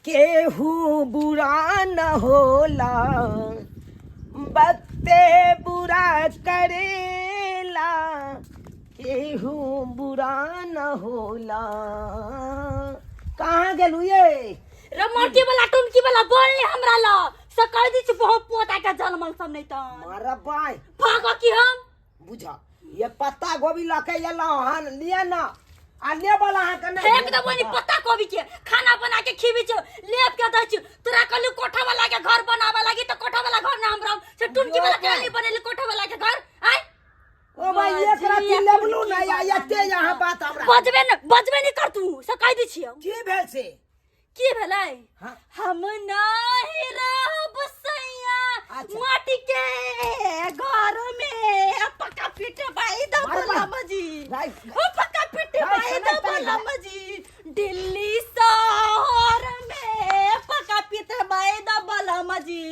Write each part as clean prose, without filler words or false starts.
केहू बुरा न होला, बत्ते बुरा करेला, केहू बुरा न होला। कहाँ गेलू ये? रे मरकी वाला टुनकी वाला बोल ले हमरा ल सकाळ दिस बहुत पोता के जनमल सब नहीं त मारब बाय। भागो की हम बुझा ये पत्ता गोभी लऽ के एलहुँ हन, लिअ न आ लेबल अहाँके नहि। फेंक देबो नी पत्ता गोभी के, खाना बना के खिबी छौ, लेप के दै छौ। तोरा कहलू कोठा वाला के घर बनाबा लागी त कोठा वाला घर ना हमरा से टुनकी वाला के नहीं बनेली कोठा वाला के घर। आय ओ भाई एक राति लेबलू ना या एते यहाँ बात हमरा बजबे न बजबे नहीं कर तू से कह दै छियौ। की भेल से? की भेलै? हाँ। हम नाही रहब सैया अच्छा। माटी के घर में, पक्का पीटे बाई द मार बोला बाई। मजी। राइट। ओ पक्का पीटे राइट, बाई सुनै द ताई, बोला राइट। मजी, दिल्ली शहर में पक्का पीटे बाई the बोला मजी,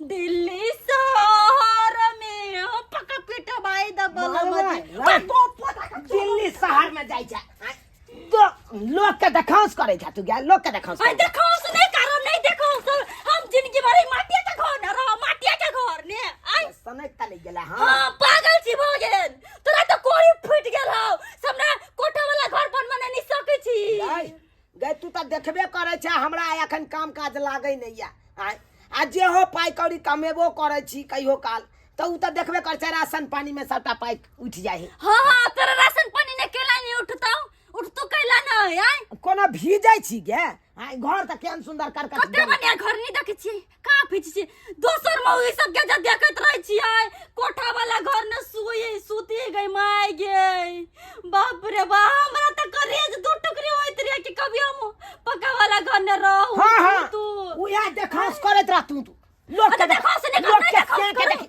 दिल्ली शहर में पक्का पीटे बाई the बोला मार बाई, मजी। राइट। पक्को पोता का दिल्ली शहर में जाइ छै तो लोग के देखाउस करे छै, तू गया लोग के देखाउस आई करे छै। देखाउस नहीं करब, नहीं देखाउस हम जिंदगी भर ई माटिया के घर न रह, माटिया के घर ने आई सनक तले गेला। हां हां पागल छी भ गेल तोरा त कोरी फूट गेल हौ, सबना कोठा वाला घर बनबा नहीं सकै छी। गई गई तू त देखबे करे छै हमरा एखन काम काज लागै नहीं या आय आ जे हो पाई कौड़ी कमेबो करे छी कहियो काल त उ त देखबे करे छै राशन पानी में सबटा पाई उठ जाइ है। हां हां तोरा राशन पानी ने केला नहीं उठतौ, उठतौ कैला नहीं आय कोना भीजै छी गे आय घर त केहन सुंदर करकट कते बढ़िया घर नहीं देखै छी, कहाँ फीच छी दोसर मौगी सब के जब देखैत रहै छी आय कोठा वाला घर न सोए सुती गई माय गे बाप रे बाप हमरा त करेज दू टुकड़ी होइत रहे कि कभी हम पक्का वाला घर न रहू। हां हां तू उहे देखास करैत रह तू तू लोग के अरे देखास नहीं कर, लोग नहीं के देखास सें के करू। देखी,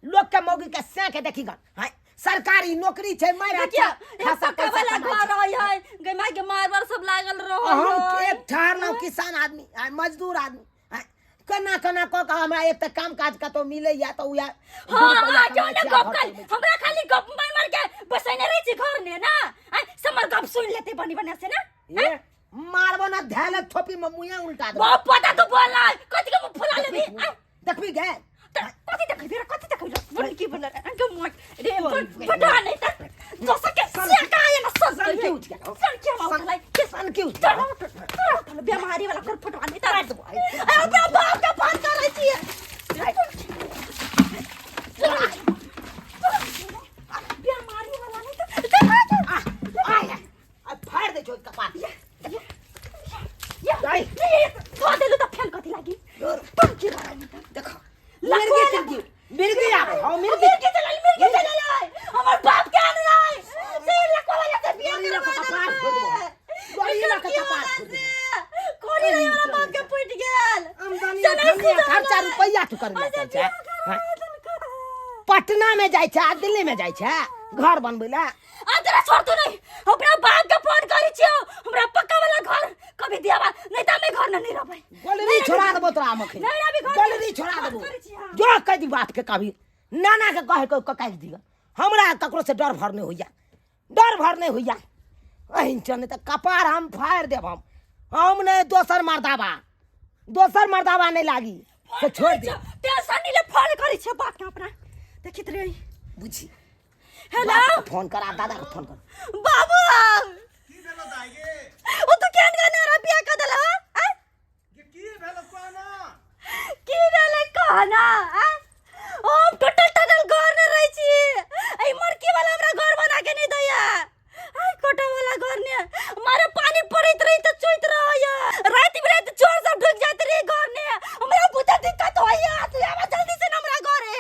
लोग के मौगी के सें के देखी गन। हाय सरकारी नौकरी छै मार देखिया, अच्छा खासा पक्का पैसा वाला कमाइ घर छै। है, है गई माय के मार सब लागल रहो। हम एक ठहरलहुँ किसान आदमी आ मजदूर आदमी आ केना केना कऽ कऽ हमरा एक तऽ काम काज कतौ मिलैया तऽ उएह दू हाँ, रुपैआ हाँ, क्यों कमाइ ने छी आ गप घर कर चलबै छी। हमरा खाली गप मार मार के बसैने रहै छी घर ने ना आय समर गप सुन लेते बनी बना से ना। ए मारबो ना धैल थोपी में मुँहे उल्टा देबो। बाप पता तू बोल ना कथि के मुँह फुला लेबी आय देखबी गे कथि देखबी रे, कथि देखबी रे, बोल की बोल रे अंक मोट रे बटा नहीं त दोसर के से का आया ना सन सन के उठ गेल। सन के हम उठलै के सन के उठ तोरा उठ, तोरा उठल बेमारी वाला कर फटवा नहीं त आय अपना बाप के फोन करै छी। बेमारी वाला नहीं त आ आ आ फाड़ दे छो कपार। या धो देलु त फेन कथि लागी तुम की देख मिर्गी तिर्गी मिर्गी आवे हां मिर्गी मिर्गी चलल, मिर्गी चलल है हमर बाप के आन रहे से लकवा वाला से बियाह गोरी करवा लकवा कपार फोड़ देबो। गोरी लकवा कपार फोड़ देबो। कोरी रे हमरा बाप के फूट गेल। आमदनी सनै अठन्नी सुधरलै। खर्चा रुपैया तू कर ले अच्छा, छै। बियाह करवा देलकै। पटना में जाइ छै आ दिल्ली में जाइ छै घर बनबै ला। आ तोरा छोड़ तू नहीं अपना बाप के फोन करै छियौ हमरा पक्का वाला घर कभी दियाबा नहीं त हमे घर न नहीं रहबै। गलरी छोड़ा देबो तोरा हम अखन। नहीं रहबी घर। गलरी छोड़ा देबो। करै छी हम। जो कह दी बाप के कभी नाना के कहे के कहि दिअ हमरा ककरो से डर भर नहीं होइया, डर भर नहीं होइया। अहिन चने त कपार हम फाड़ देब हम नहीं दोसर मर्दाबा, दोसर मर्दाबा नहीं लागी से छोड़ दे। टेंशन नहीं ले फोन करै छियौ बाप के अपना देखित रही बुझी। हेलो बाप के फोन कर आ दादा के फोन कर। बाबू की भेलो दाई गे? ओ तू केहन गाना रे बियाह कर देला आ? गे की भेलो कहना? की भेलै कहना आ? हम टूटल टूटल घर ने रहै छी, एहि मरकी वाला हमरा घर बना के नहीं दैया। आई कोटा वाला घर ने मारे पानी पड़ैत रही त चोइत रहैया, राति बिराति चोर सब ढुक जाइत रहे घर ने, हमरा बहुते दिक्कत होइया। तू आबा जल्दी से न हमरा घरे,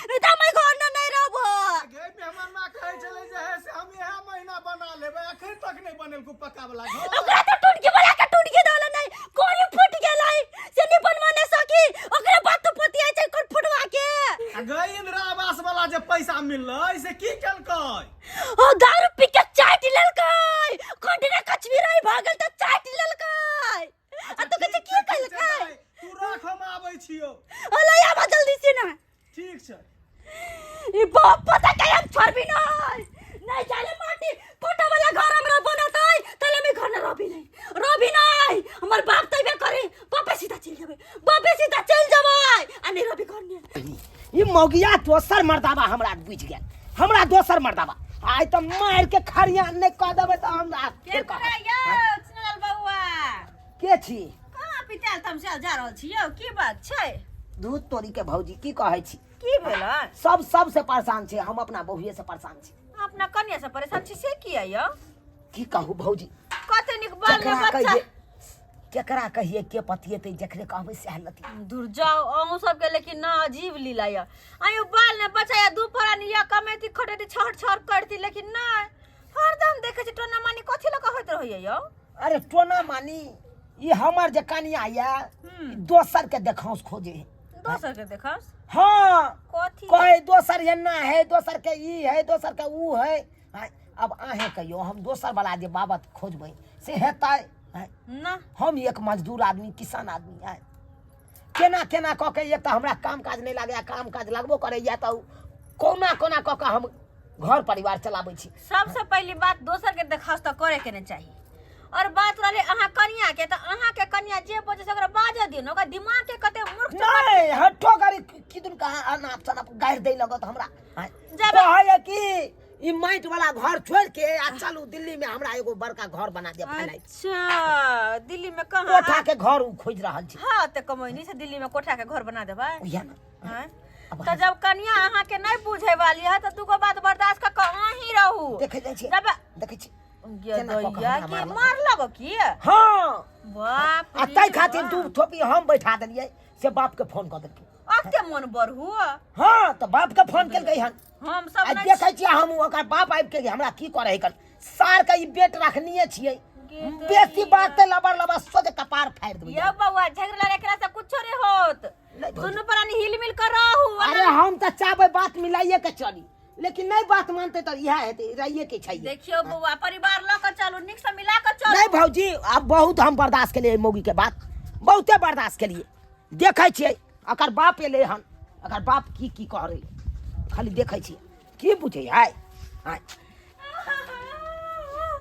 नहीं त हम एहि घर ने नहीं रहबो। गे मेहमान माँ कहै छलै जे हे से हम इएह महीना बना लेबै, अखन तक नहि बनेलकौ पक्का वाला घर। ओकरा त टूट के बना के टूट के दल नहीं कोरी फूट गेलै से नहीं बनवा नहीं सकी, ओकरे बात तो पतिया छै कोन फुटवा के। आ गई इंदिरा आवास वाला जे पैसा मिललै से की केलकै? ओ दारू पी के चाट लेलकै, कंटने कछबी रही भागल त चाट लेलकै। आ तो कहै छै की केलकै? तू राख हम आबै छियौ। ओ ले आबा जल्दी से ना। ठीक छै। ई बाप पता के हम छोड़बी नहीं, नहीं जाले माटी कोटा वाला घर हमरा बनतै तले में घर न रहबी नहीं, रहबी नहीं। हमर बाप तैबे करे बापे सीधा चलि जेबै, बापे सीधा चलि जेबै आ नहि रहबै घरमे। ई मौगिया दोसर मर्दाबा हमरा बुझि गेल, हमरा दोसर मर्दाबा। आइ तऽ मारि के खरियान नहि कऽ देबै तऽ हमरा के फेर कहब। करै यौ सुनल बौआ? के छी? कहाँ पिताल तमसाल जा रहल छी यौ? की बात छै? दूध तोरी के भौजी, की कहै छी? की भेल? सब सबसे परेशान छै, हम अपना बहुए से परेशान छी। अपना कन्या से परेशान छी से किया यौ? की कहू भौजी, कते नीक बाल केकरा बच्चा। कहिए, केकरा कहिए, के पतिएतै? जकरे कहबै सएह लतिए। दूर जाओ अहूँ सबके, लेकिन ना अजीब लीला यऽ। आयो बाल ने बच्चा या दू परानी या कमेती खटेती छहर छहर करती, लेकिन नहि हरदम देखै छी टोना मानी कथी लऽ कऽ होइत रहैया यौ? अरे टोना मानी ई हमर जे कनिया यऽ, ई दोसर के देखाउस खोजे है। दोसर के देखस? हाँ। कथी कहे दोसर एना है, दोसर के ई है, दोसर के ऊ है। आँय, अब अहें कहियो, हम दोसर वाला जे बाबत खोजबै से हेतै? आँय, ना। हम एक मजदूर आदमी, किसान आदमी आय, केना केना कऽ के एक तऽ हमरा काम काज नहि लागैया, काम काज लगबो करैया तऽ कोना कोना कऽ के हम घर परिवार चलाबै छी। सबसे पहली बात दोसर के देखास तऽ करे के नहीं चाहिए। और बात रहले अहाँ कनिया के, तऽ अहाँ के कनिया जे बजे से ओकरा बाजऽ दियौ ने, ओकरा दिमाग के कते मूर्ख नहीं हठो गाड़ी किदुन कहाँ अनाप शनाप गारि दै लगत हमरा। आँय, जब- कहैया कि ई माटि वाला घर छोड़ के आ चलू दिल्ली में, हमरा एगो बड़का घर बना दे फैलाई। अच्छा, दिल्ली में कहाँ? कोठा के घर उ खोज रहल छै। हाँ तऽ कमैनी से दिल्ली में कोठा के घर बना देबै? उएह ने। आँय? अब तऽ जब कनिया अहाँ के नहीं बुझे वाली है तऽ दूगो बात बर्दाश्त कऽ के अहीं रहू। देखै जाइ छी। जब देखै छी गे केना कऽ के दैया हमरा की मारलक। मारलक की? हाँ। बाप आ रे ताहि खातिर बाप। दू थोपी हम बैठा देलियै से बाप के फोन कऽ देलकै। अते मन बढ़ू? हाँ तऽ बाप के फोन केलकै हन। हम सब आ नहि देखै छियै हम, ओकर बाप आबि के हमरा की करै हन। सार के ई बेट रखनिये छियै, गे बेसी दैया। बात ते लबर लबर सोझ कपार फाड़ि देबै। यौ बौआ, झगड़ा एकरा से कुछो नहीं होत। नहीं भौजी। दुनू प्राणी हिल मिल कर रहू। अरे हम तऽ चाहबै बात मिलाइए के चली, लेकिन नहीं बात मानते तऽ इएह हेतै, रहिए के छै। देखियो बौआ, परिवार लऽ के चलू, नीक से मिला के चलू। नहीं भौजी, आब बहुत हम बर्दाश्त केलिए मौगी के बात, बहुते बर्दाश्त केलिए। देखै छियै अकर बाप एलै हन, अकर बाप की की कह रहलै, खाली देखै छियै की बुझै है। आँय।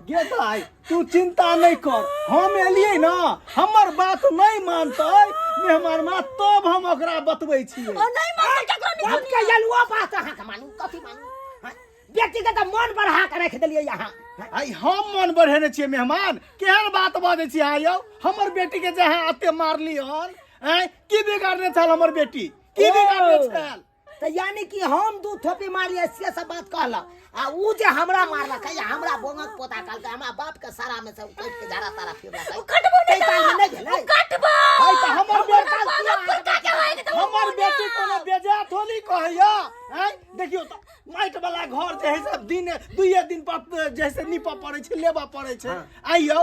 गे दाइ, तू चिंता नहीं कर, हम एलियै ना, हमर बात नहीं मानतै मेहमान मा तब हम ओकरा बतबै छियै। ओ नहीं मानतै ककरो नहीं। बाप के यलुआ बात अहाँके मानू, कथी मानू? आँय, बेटी के तऽ मन बढ़ा के राखि देलियै अहाँ। आइ हम मन बढ़ेने छियै मेहमान? केहन बात बजै छियै अहाँ यौ? हमर बेटी के जे अहाँ एते मारली हन, आँय, की बिगाड़ने छल हमर बेटी? की बिगाड़ने छल? तऽ यानी कि हम दू थोपी मारलियै से सब बात कहलक, आ ऊ जे हमरा मारलक या हमरा बोंगक पोता कहलकै, हमरा बाप के सारा में से काटि के झाड़ा तारा फिरलक, ओ कटबो ताहि नहीं कालमे नहि भेलै? ओ कटबो। आइ तऽ हमर हमर बेटी गलती बाबा कुत्ता के होय गेल। हमर बेटी कोनो बेजा थोड़ी कहैया? आँय, देखियौ तऽ माटि वाला घर जे है से दिन दुइये दिन पर जे है से नीपऽ पड़ै छै, लेबऽ पड़ै छै। आइ यौ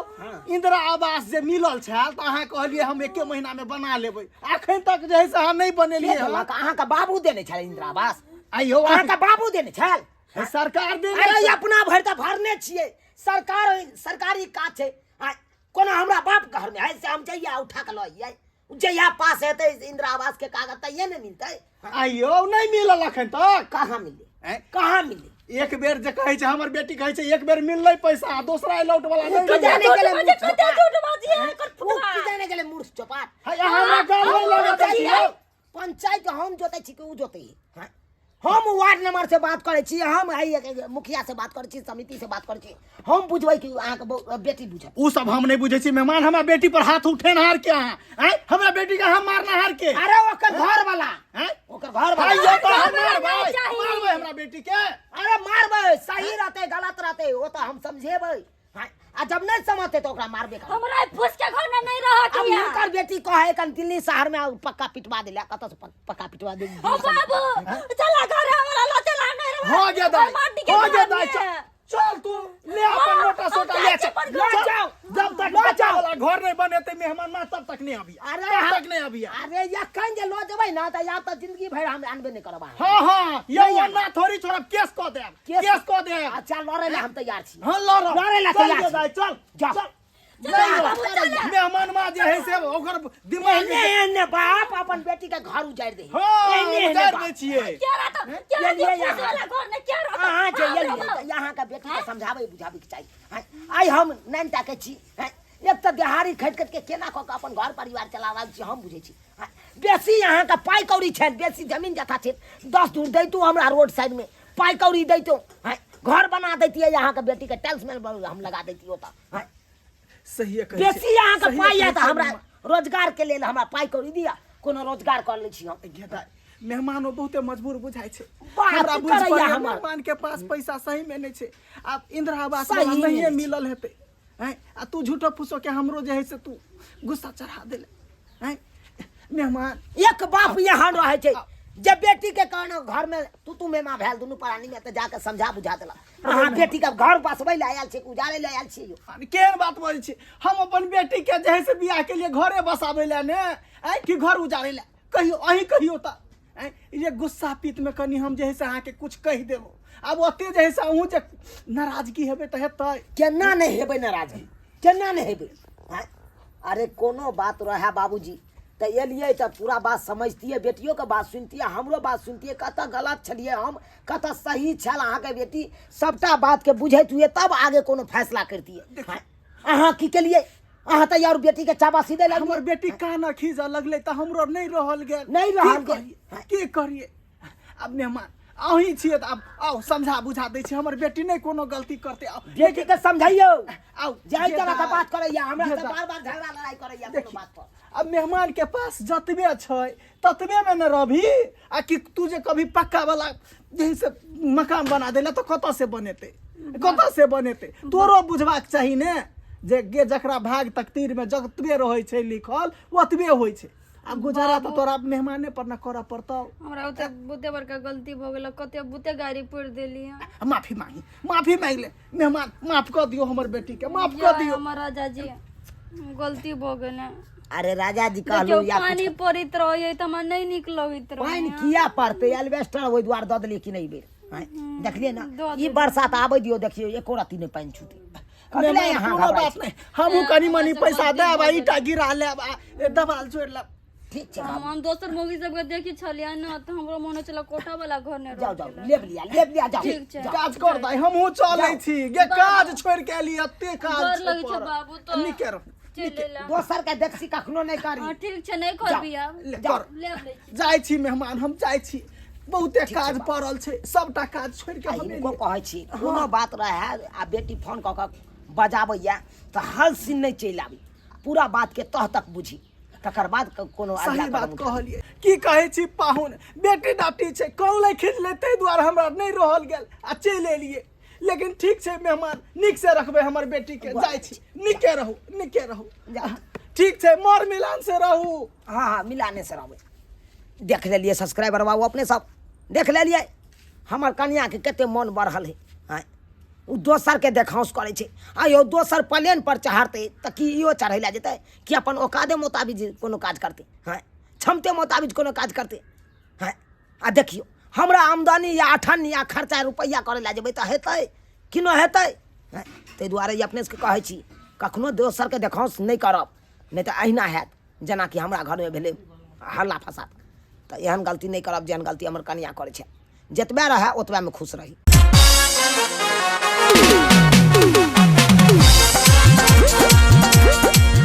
इंदिरा आवास जे मिलल छल तऽ अहाँ कहलियै हम एके महीना में बना लेबै, अखन तक जे है से अहाँ नहीं बनेलियै के हन। देलक? अहाँके बाबू देने छल इंदिरा आवास? आइ यौ अहाँके बाबू देने छल? हे सरकार देने अरे छै। अपना भरि तऽ भरने छियै, सरकार सरकारी काज छै। आ कोनो हमरा बाप घर में है से हम जइया उठा के लऽ अइयै? जहिया पास हेतै इंदिरा आवास के कागज तहिये ने मिलतै। आइ यौ नहीं मिलल अखन तक? कहाँ मिललै? आँय? कहाँ मिललै? एक बेर जे कहै छै हमर बेटी कहै छै एक बेर मिललै पैसा आ दोसरा लौट वाला नहीं की मिललै। जाने गेलै झूठ मूर्ख बाजै, कते चौपाट। झूठ बाजै है, एकर उ फुटवा। की जाने गेलै मूर्ख चौपाट। है, अहाँ हमरा गाल नहीं लगत अछि यौ। पंचायत हम जोतै छी कि उ जोतै है? हाँ? हम वार्ड नंबर से बात करै छी, हम आइ मुखिया से बात करै छी, समिति से बात करै छी, हम बुझबै कि अहाँके बेटी बुझत? उ सब हम नहीं बुझै छी मेहमान, हमरा बेटी पर हाथ उठेनहार के अहाँ, आँय, हमरा बेटी के अहाँ मारनहार के? अरे ओकर घर वाला, आँय? ओकर घर भाई वाला यौ तऽ हम घर वाला मारबै, नहीं चाही। मारबै हमरा बेटी के। अरे मारबै, सही रहतै गलत रहतै ओ तऽ हम समझेबै। हाँ, आ जब नहीं समझते तो ओकरा मारबे करबै। हमरा फूस के घर में नहीं रहत अब हिया। हिनकर बेटी कहे कन दिल्ली शहर में आ पक्का पिटवा देला, कतऽ से पक्का पिटवा दे? ओ बाबू चला घर हमरा ला चला, नहीं रहब। हो गया दाई, माटी के हो गया घर दाई, में। चल, चल तू ले अपन मोटा सोटा ले चल, अपन ले घर। जाओ। जब तक ले बच्चा जाओ। वाला घर नहीं बनेते मेहमान मा तब तक नहीं अभी, अरे तब हम- तक नहीं अभी। अरे यखन जे लऽ जेबै ना तऽ या तऽ जिंदगी भरि हम आनबे नहि करब अहाँ। हाँ हाँ ये नहीं ना थोड़ी छोड़ब, केस कऽ देब, केस- केस कऽ देब। अच्छा लड़ै लए हम तैयार छी। हाँ लड़ब, लड़ै लए चल तैयार गे छी। दाई, चल जाओ। चल। चल, नहीं बाबू, चल। मेहमान मा जे है से ओकर दिमाग एहने एहने बाप अपन बेटी के घर उजाड़ि दे। हाँ एहने एहने उजाड़ि बाप। दै छियै। क्या रहत? क्या रहत? ये लिए फूस यहाँ। वाला घर में क्या रहत? अहाँ जे हाँ, एलियै बाबू। तऽ अहाँके बेटीके समझाबै बुझाबैके चाही। आँय, आइ हम नानिटा के छी। आँय, एक तऽ देहाड़ी खटि खटि के केना कऽ कऽ अपन घर परिवार चला रहल छी हम बुझै छी। बेसी अहाँके पाइ कौड़ी छनि, बेसी जमीन जथा छै, 10 धूर दैतहुँ हमरा रोड साइडमे, पाइ कौड़ी दैतहुँ, आँय, घर बना दैतियै अहाँके बेटीके, टाइल्स में हम लगा दैतियै ओतऽ। आँय, सहिए कहै छी। बेसी अहाँके सहिए पाइ कहै यऽ तऽ छी। हमरा रोजगारके लेल हमरा पाइ कौड़ी दिअ, कोनो रोजगार कऽ लै छी हम। गे दाइ, मेहमानो बहुते मजबूर बुझाइ छै। बात हमरा बुझि करैया पड़ैया हमर। मेहमान के पास पैसा सही में नहि छै। आब इंदिरा आवास सही वाला में नहिए नहि छै। मिलल हेतै। आँय, आ तू झूठो फूसो के हमरो जे है से तू गुस्सा चढ़ा देले। आँय मेहमान, एक बाप यहाँ रहै छै जे बेटी के कहनो घर में तू तू मेमा भेल दुनू प्राणी में, तऽ जाके समझा बुझा देलक। अहाँ बेटी के घर बसबै लए आयल छी, उजाड़ै लए आयल छी यौ? केहन बात बजै छी? हम अपन बेटी के जे है से बियाह के लिए घरे बसाबै लए ने, आँय, कि घर उजाड़ै लए? कहियो अहीं कहियो तऽ। आँय, ये गुस्सा पीत में कनि हम जे है से अहाँके कुछ कहि देबो, आब ओते जे है से अहूँ जे नाराजगी हेबै तऽ हेतै। केना नहि हेबै नाराजगी, केना नहि हेबै? आँय, अरे कोनो बात रहए बाबूजी तऽ एलियै तऽ पूरा बात समझतियै, बेटियोके बात सुनतियै, हमरो बात सुनतियै, कतऽ गलत छलियै हम, कतऽ सही छल अहाँके बेटी, सबटा बातके बुझैत हुए तब आगे कोनो फैसला करतियै। आँय, अहाँ की केलियै? अहाँ तऽ यार बेटीके चाबासी दै लगलियै। हमर बेटी काना खींचऽ लगलै तऽ हमरो नहि रहल गेल। नहि रहल की गेल। करियै, की करियै? आब मेहमान अहीं छियै तऽ आब आउ समझा बुझा दै छी, हमर बेटी नहि कोनो गलती करतै। आउ बेटी के समझाइयो। आउ। जाहि तरह के बात करैया हमरा से, गेदा। बार बार झगड़ा लड़ाई करैया कोनो देखी, बात पर। अब मेहमान के पास जतबे छै ततबे में ने रहबी, आ कि तू जे कभी पक्का वाला जही से मकान बना देला तऽ कतऽ से बनेतै, कतऽ से बनेतै? तोरो बुझबाक चाही ने जे गे जकरा भाग तकदीर में जतबे रहै छै लिखल ओतबे होइ छै। आब गुजारा तऽ तोरा मेहमाने पर ने करऽ पड़तौ। हमरा ओते बहुते बड़का गलती भऽ गेल, कते बहुते गाड़ी पढ़ि देली। माफी मांगी, माफी मांगि ले मेहमान, माफ कऽ दियौ हमर बेटी के, माफ कऽ दियौ। हमर राजा जी, गलती भऽ गेल। अरे राजा जी देखियौ कहलहुँ या पानी पड़ैत रहै तऽ हमरा नहि नीक लगैत रहै। पानि किया पड़तै? एल्बेस्टर ओहि दुआरे दऽ देलियै कि नहि बेर। आँय, देखलियै ने, दऽ ई बरसात आबै दियौ, देखियौ एको रत्ती नहि पानि छूतै। कथी लए मेहमान, अहाँ कोनो घबराइ बात छी? नहि, हमहूँ कनि मनि पैसा देब आ ईटा गिरा लेब आ देवाल जोड़ि लेब। ठीक छै। हम दोसर मौगी सबके देखी छलियै ने तऽ हमरो मन होइ छलै कोठा वाला घर नहि। जाउ जाउ, लेब लिया, लेब लिया, जाउ। ठीक छै। काज कर दाइ, हमहूँ चलै छी गे, काज छोड़ि के एली, एते काज डर छै लगै छै पड़ल। बाबू तऽ। नीके रहू। चलि अयला। दोसर के देखसी कखनो नहि करी। हँ ठीक छै, नहि करबी आब। ले, जाउ। कर। लेब लै छी। जाइ छी मेहमान, हम जाइ छी, बहुते काज बाबू। पड़ल छै, सबटा काज छोड़ि के आ हम हिनको एलियै। कहै छी, कोनो बात रहए आ बेटी फोन कऽ कऽ बजाबैया तऽ हल सीन नहि चलि आबी, पूरा बात के तह तक बुझी, तकर बाद कोनो अगिला सही कदम बात उठाबी। कहलियै। की कहै छी पाहुन, बेटी डाटी छै, कौले खींचले, ताहि दुआरे हमरा नहि रहल गेल आ चलि एलियै। लेकिन ठीक छै मेहमान, नीक से रखबै हमर बेटी के। जाइ छी, नीके रहू, नीके रहू। जा। ठीक छै, मोर मिलान से रहू। हाँ हाँ, मिलाने से रहबै। देख लेलियै सब्सक्राइबर बाबू, अपने सब देख लेलियै हमर कनियाके कते मन बढ़ल है। आँय, ओ दोसरके देखाउँस करै छै। आ यौ, दोसर प्लेन पर चढ़तै तऽ की इहो चढ़ै लए जेतै कि अपन औकादे मोताबिक कोनो काज करतै? हँ, क्षमते मोताबिक कोनो काज करतै? हँ, आ देखियौ हमरा आमदनी या अठन्नी या खर्चा रुपैआ करै लए जेबै तऽ हेतै कि नहि हेतै? हँ, ताहि दुआरे ई अपने सबके कहै छी, कखनो दोसरके देखाउँस नहि करब, नहि तऽ अहिना हैत जेनाकि हमरा घरमे भेलै हल्ला फसाद। तऽ एहन गलती नहि करब जेहन गलती हमर कनियाँ करै छै। जतबे रहए ओतबेमे खुश रही।